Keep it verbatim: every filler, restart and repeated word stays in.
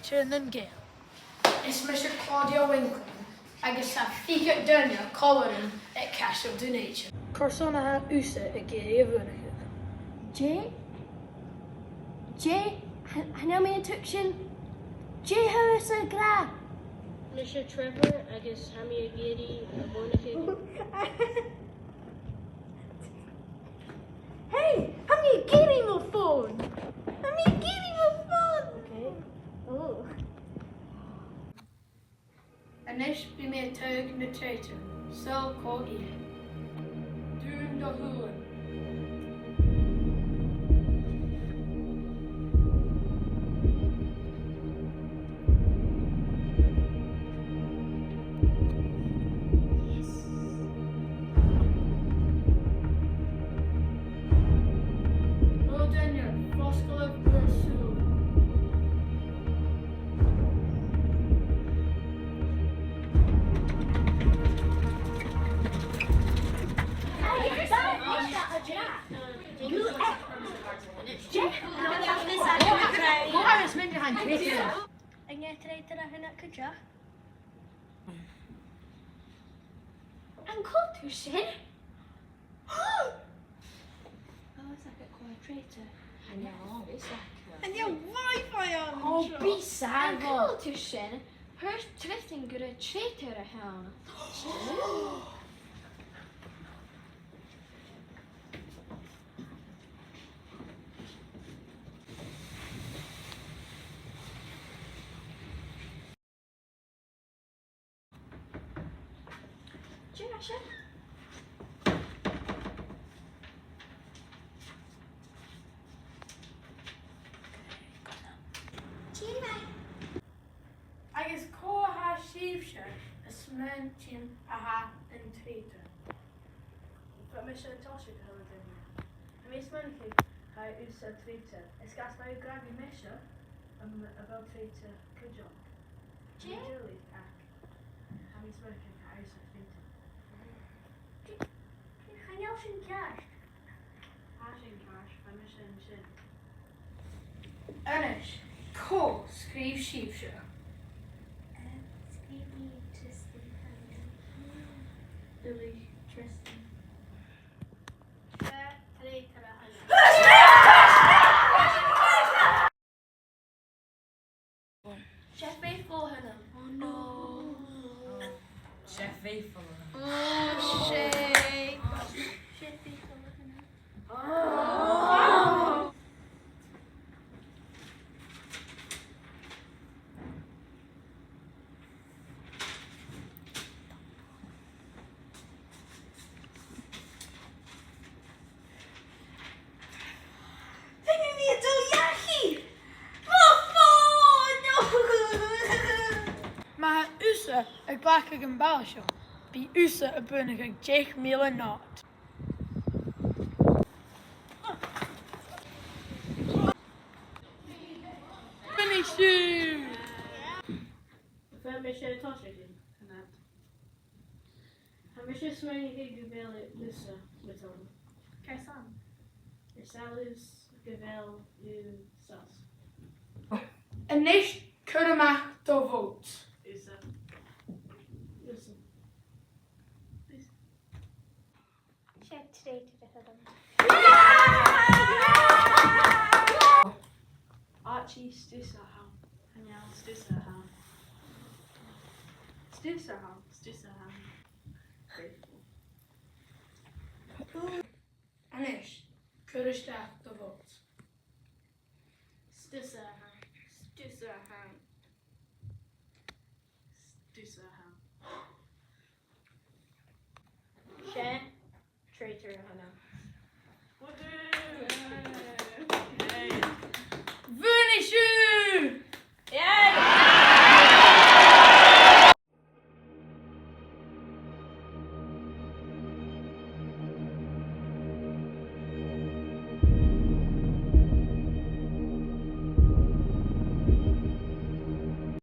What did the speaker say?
Tráthnóna gu lèir. Is mise Claudia Winkling, agus tha fichead duine còmhla rium aig Caiseal Dùn Èideann. Carson a tha thusa ag iarraidh a bhuannachadh? Dè? Dè? Chan, chan eil mi a' tuigsinn. Dè tha thusa ag ràdh? Mise Trevor agus tha mi ag iarraidh a bhuannachadh. Hey, tha mi ag iarraidh mo fòn! Tha mi ag iarraidh mo fòn! Okay. Oh. A-nis bidh mi a' taghadh na traitor, saoil cò iad. Dùin do shùilean. Yes. Ro dhaingear, fosglaibh ur sùil. An e traitor a th' ann cuideachd? An cuala tu sin? Oh, is that quite a traitor? I know. Is that... An e Wi-Fi a th' ann? Oh, bi sàmhach. An cuala tu sin? Thuirt Tristan gur e traitor a th' ann. Dè tha sin? Dè tha? Agus cò tha sibhse a' smaoineachadh a tha an traitor? Bha mise an toiseach a' dol a dh'fhaicinn. Tha mi a' smaoineachadh gu bheil thusa an traitor. Is gus am bi thu ag ràdh mise, um, a bheil traitor cuideachd. Dè? Julie, ach tha mi a' smaoineachadh gu bheil thusa an traitor. Dè, dè, chan eil sin ceart. Tha sin ceart, tha mise an sin. A-nis, cò sgrìobh sibhse? Eh, sgrìobh mi Tristan. Billy, Tristan. Seo traitor a th' ann. Seo faithful a th' ann. Oh no. Seo faithful a th' ann. Oh, shit. Seo faithful a th' ann. Oh. Feumaidh mi a dhol dhachaigh! Mo fòn! Ma tha thusa a' glacadh am balla seo, bidh thusa a' buannachadh deich mìle not. Finish you! Bha mise a' tòiseachadh an-dràsta. Tha mise a' smaoineachadh gu bheil thusa a' tighinn. Carson? Is dòcha gu bheil thu sàs. A-nis, cuir a-mach do vote. Thusa. Thusa. Thusa. Seo traitor a th' ann. Archie, 's tusa a th' ann. Chan eil, 's tusa a th' ann. 'S tusa a th' ann. 'S tusa a th' ann. A-nis, cuir a-steach do vote. 'S tusa a th' ann. 'S tusa a th' ann. 'S tusa a th' ann. Seo traitor a th' ann.